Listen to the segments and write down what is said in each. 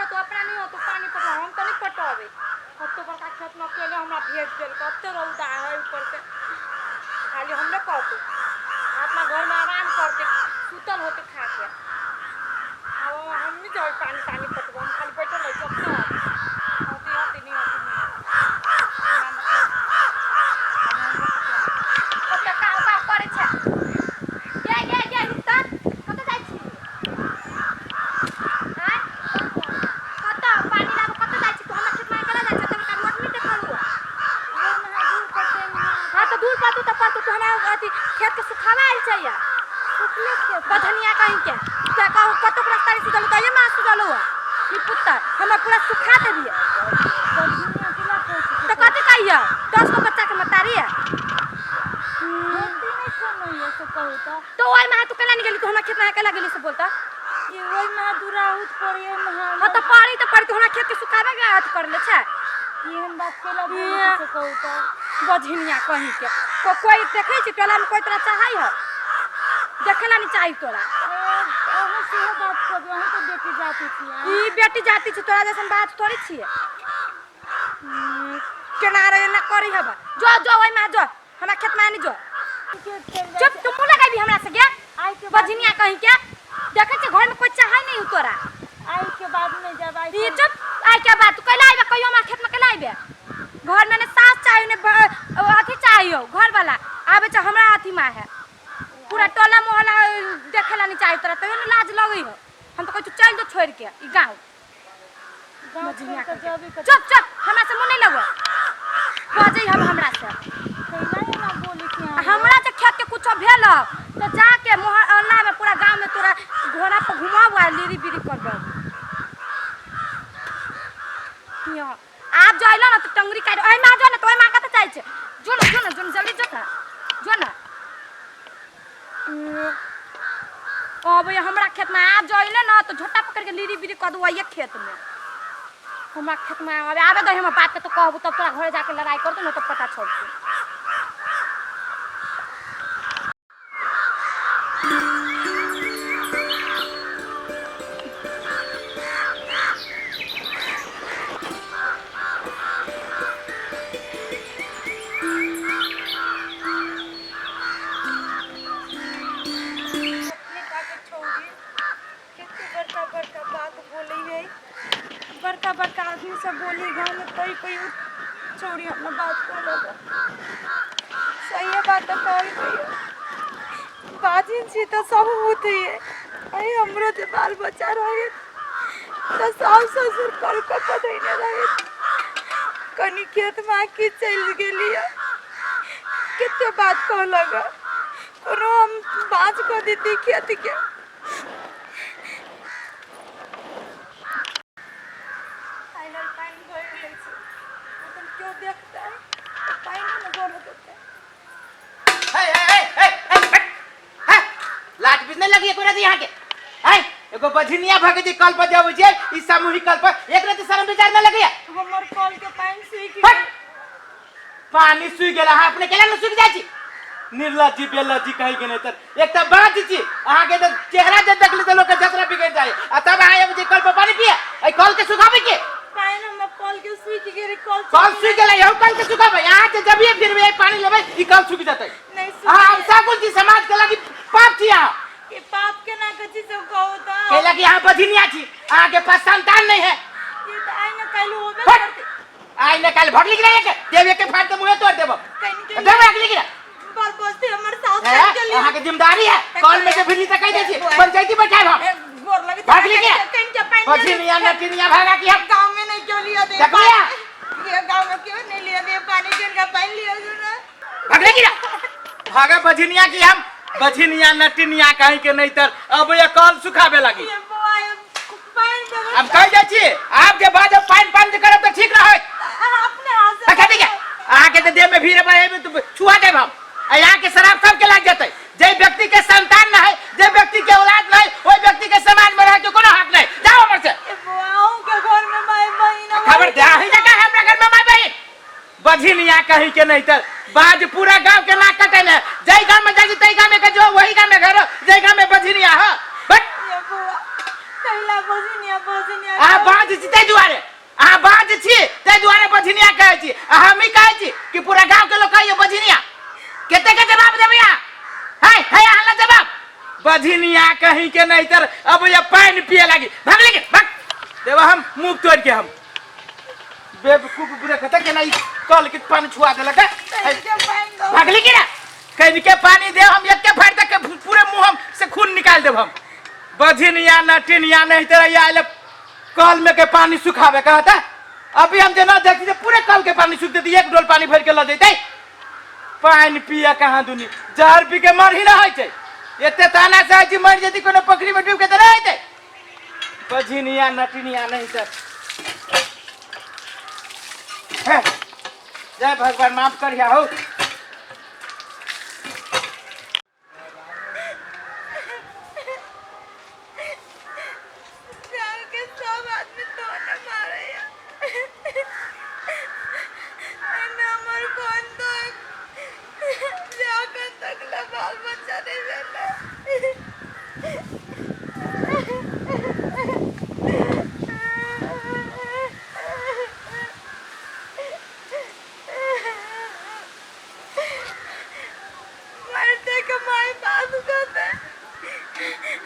होतो, अपना नहीं होतो पानी पटवा, हम तो नहीं पटवाबे। कते बड़का खेत में अकेले हमरा भेज देलक, कते रौदा है ऊपर से, खाली हमरे कहतो अपना घर में आराम करके सुतल होते खा के। अब हम नहीं जाए पानी तानी पटवा, हम खाली बैठल रही अपने होती होती नहीं होती नहीं होती। कते काम काम करे छै। गे गे गे रुक त, कतऽ जाइ छी? आँय, कतऽ पानी लाबऽ कतऽ जाइ छी तू? हमरा खेतमे केना जाइ छै? तब रोड नहि देखल हुआ? हाँ तऽ दूर पड़तौ तऽ पड़तौ। तू हमरा अथी खेत के सुखावा आयल छै या बधनिया कहीं के तऽ कहू कतौ रास्ता नहीं सुझल तऽ ये माँ सुझल हुआ ई पुत्तर हमरा पूरा सुखा देलिए। तऽ कथी कहिए, 10 गो बच्चा के मतारी है तो ओहि में तू केना नहीं गेली? तू हमरा खेत में केना गेली से बोलता? हाँ तऽ पानी तऽ पड़ी, तू हमरा खेत के सुखावे के अथी कर ले छै। बझिनिया कहीं के कोई देखै छै टोला में? कोई तोरा चाहै है? देखे ला नहीं चाही तोरा। ई बेटी जाति छै, तोरा जैसन बात थोड़ी छियै। केना रे ना करी हबा। जो जो ओहि में जो, हमरा खेत में नहीं जो। चुप, तू मुंह लगाबी हमरा से गे बझिनिया कहीं के? देखै छै घर में कोई चाहै नहीं हो तोरा। ई चुप, आइ के बाद तू कैला आइबे? कहियो हमरा खेत में कैला आइबे? घर में ने सास चाही ने अथी चाहियो, घर वाला आबे छै हमरा अथी में है। पूरा टोला मोहल्ला देखे ला नहीं चाही तोरा, तैयो ने लाज लगै हो। हम तो कहै छी चल जो छोड़ के ई गाँव। बझिनिया कहीं के। चुप चुप, हमरा से मुंह नहीं लगो, बजै हम हमरा से। आ हमरा जे खेत के कुछो भेल तो जाके मोहल्ला में पूरा गांव में तोरा घोड़ा पर घुमाबो आ लीरी बीरी करबो। हियाँ आब जो अइलो ना तो टंगरी काट। ओहि में जो ना तो ओहि में कतऽ जाइ छै? जो ना, जो ना, जो ना, जल्दी जो ना, जो ना। अब ये हमरा खेत में आब जो अइले ना तो झोटा पकड़ के लीरी बीरी कर दू। ये खेत में, हमरा खेत में आबे, आबे दे हमर बाप के तो कहबू, तब तोरा घरे जाके लड़ाई करतौ ना, तब पता चलतौ। अपने छौड़ी कते बड़का बड़का बात बोलै है, बड़का बड़का आदमी सब बोली गाँव में कोई कोई छौड़ी हमरा बात कहलक। सही बात तऽ कहै बाजिन छी तऽ सब होते है। अरे हमरो जे बाल बच्चा रहे तऽ सास ससुर कर कऽ पधैने रहे। कनी खेत में की चलि गेली, कते बात कहलक। कोनो हम बाज कऽ देती खेत के। फाइनल पानि भरि लै छै, अपन केओ देखतै तऽ पानि ने भरऽ देतै। हे हे हे हे हे हट, हे लाट बीज नहीं लगी एको रति यहाँ के? है एगो बझनिया भगती कल पर जाबै छै ई सामूहिक कल पर, एक रति शरम विचार न लगैया? हमर कल के पानि सूखि हट। गेल। पानी सूखि गेल, अहाँ अपने केना ने सूखि जाइ छी? निर्लज्जी बेलज्जी कहीं के नहीं तर एक तऽ बाँच छी। अहाँ के तऽ चेहरा जे देखली तऽ लोक के जतरा बिगड़ जाय, आ तब अहाँ एबै जे कल पर पानी पिए, एहि कल के सुखाबै के? पानि हमर कल के सूखि गेल, कल कल सूखि गेलै, यहू कल के सुखाबै। अहाँ जे जबिए फिरबै, पानी लेबै, ई कल सूखि जेतै। नहीं। अहाँ अवसागुन छी, समाज के लागी पाप छी अहाँ। ई पाप केना के छी से कहू तऽ? के लागी अहाँ बधिनिया छी, अहाँ के पास संतान नहीं है। ई तऽ आइ ने काल्हि होबे हट। करतै। आइ ने काल्हि भगली कि नहीं? देव एक फाड़ के मुँहे तोड़ देबो। कनि के देबो अगली कि बाल बचते हमर सास हैं? कनि के लिए। अहाँ के जिम्मेदारी है, कॉल में से फिरली तऽ कहि दै छी, पंचायती बैठायब हम। ए, गोर लगे। भागली के? कनि के पानि बधिनिया नटिनिया भागा की हम गाँव में नहीं क्यों लिया दे देखलियै? पानी। ये गाँव में क्यों नहीं लिया दे पानी? जिनका पानी लिया जो ना भगले की ना भागा बझिनिया की हम बझिनिया नटिनिया कहीं के नहीं तर। अब ये कल सुखाबे लगी। ये बौआ, ये पानि देबै। हम कहि जाइ छी, आप जे बाजब पानि पानि जे करब तऽ ठीक रहत। अहाँ अपने हाथ से अच्छा ठीक है, अहाँ के तऽ देह में भीड़ है, छुआ देब हम, आ यहाँ के शराब सबके लाग जेतै। जे व्यक्ति के संतान न है, जे व्यक्ति के औलाद नहीं, ओहि व्यक्ति के समाज में रह के कोनो हक नहीं। जाओ हमर से। ये बौआ, अहूँ के घर में माय बहिन खबर दे अहीं जगह हमरा घर में माय बहिन। बझिनिया कहीं के नहीं तर बाज पूरा गांव के नाक कटेने। जय गांव में जाई तई गांव में के जो वही गांव में घर, जय गांव में बझिनिया हो बट। ये बौआ, कैला बझिनिया बझिनिया अहाँ बाँझ छी ताहि दुआरे, अहाँ बाँझ छी ताहि दुआरे बझनिया कहै छी, आ हम ई कहै छी कि पूरा गाँव के लोग कहैए बझनिया। कते के जवाब देबै अहाँ? है है अहाँ लग जवाब? बझनिया कहीं के नहीं तर अब ये पानि पिए लागी। भाग लेके भाग देवा, हम मुंह तोड़ के हम बेवकूफ बुरे कते के नहीं कल के पानी छुआ देलक है। भागली की ना कहीं के पानी दे, हम एक के फाड़ तक के पूरे मुंह हम से खून निकाल देब हम। बझनिया नटिनिया नहीं तेरा ये आइले कल में के पानी सुखावे कहता। अभी हम जे ना देखी पूरे कल के पानी सुख देती, एक डोल पानी भर के ल जैते। पानि पिए कहाँ दुनी जहर पी के मर ही ना होइ छै, एते ताना से होइ छै मर जेती कोनो पोखरी में डूब के तऽ नहि होइतै। बझिनिया नटिनिया नहीं सर। जय भगवान माफ करिया हो। गाँव के सब आदमी ताना मारे एने हमर कोन तक जे अखन तक ले बाल बच्चा नहीं भेलै। मरते के माय बाप कहते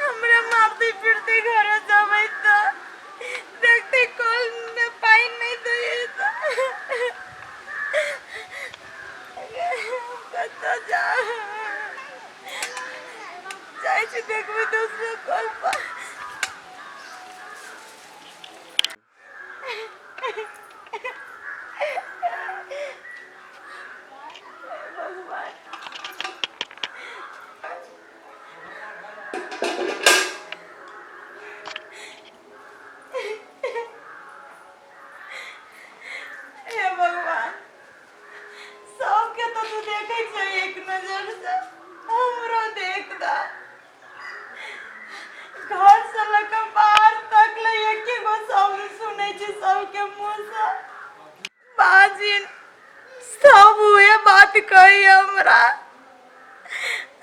हमरा मारते पीटते घर जबै तो देखते कल में पानी नहीं दे तो कतऽ जा जाइ छी देखबै दोसरो कल पर। भगवान हे भगवान, सबके तो तू देखै छै एक नजर से, हमरो देख दा। घर से लऽ कऽ बाहर तक ले एके गो शब्द सुनै छी सबके मुँह से, बाजिन। सब उहे बात कही हमरा।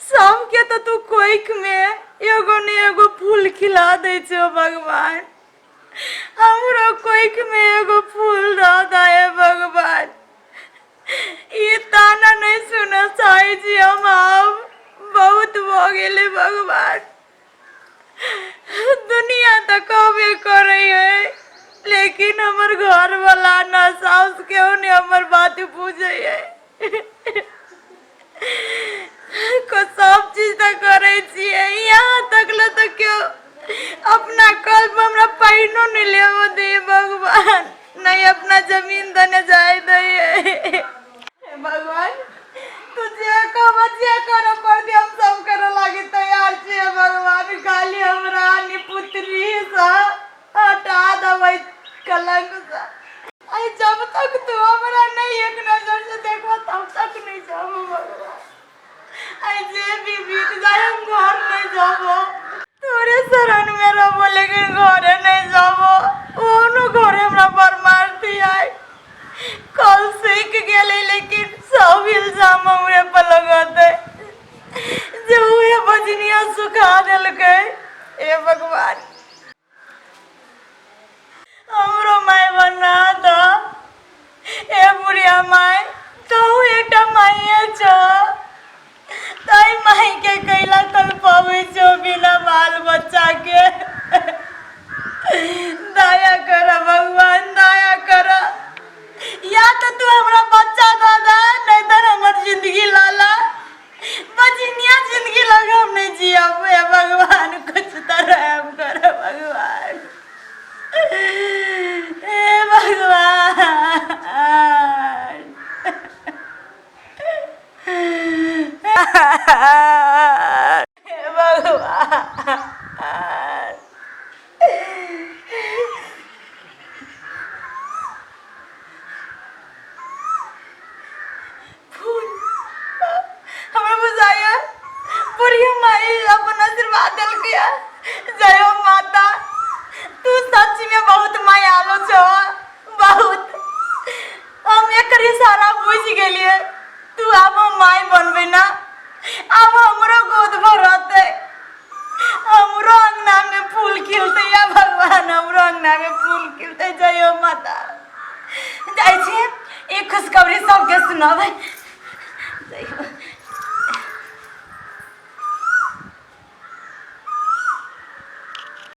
सबके तऽ तू कोइख में एगो ने एगो फूल खिला दै छौ भगवान, हमरो कोइख में एगो फूल दऽ दे भगवान। ई ताना नहीं सुनऽ चाहै छी हम, आब बहुत भऽ गेलै भगवान। दुनिया तऽ कहबे करै है, लेकिन हमर घरवला ना साउस केओ नहि हमर बात बुझै है। को सब चीज तऽ करै छियै, यहाँ तक ले तऽ केओ अपना कल पर हमरा पानिओ नहि लेबऽ दे भगवान, नहीं अपना जमीन दने जाय दे। हे भगवान, तू जे कहबऽ जे करऽ पड़तै हम सब करऽ लागी तैयार छियै भगवान। खाली हमरा निपुत्री सँ हटा देबै कलंक सँ। आई जब तक तू हमरा नहीं एक नजर से देखबऽ तब तक नहीं जाबो भगवान। आई जे भी बीत जाए हम घर नहीं जाबो, तोरे शरण में रहबो लेकिन घरे नहीं जाबो। ओनो घरे हमरा पर मारती आई। कल सीख गेलै लेकिन सब इल्जाम हमरे पर लगतै जे उहे बजनिया सुखा देलकै। हे भगवान, हमरो माय बना द। हे बुढ़िया माय, तू एकटा माइए छ, ताहि माय के कैला कल्पाबै छौ बिना बाल बच्चा के? दया कर भगवान, दया कर। या तो तू हमरा बच्चा दऽ दे, नहीं तो हमर जिंदगी लाला बजिनिया जिंदगी लग हम नहीं जियब। हे भगवान, कुछ तो रहम कर भगवान। हे भगवान, हे भगवान। फूल हमरा बुझाइया बुढ़िया माई अपन आशीर्वाद देलकै। जय हो माता, तू सच में बहुत मायालु छो, बहुत। हम एकर इशारा बुझि गेलियै। तू आब हम माय बनबै ना, आब हमरो गोद भरतै, हमरो अंगना में फूल खिलतै। या भगवान, हमरो अंगना अंगना में फूल खिलते। जय हो माता। जाइ छी, ई खुशखबरी सबके सुनाबै।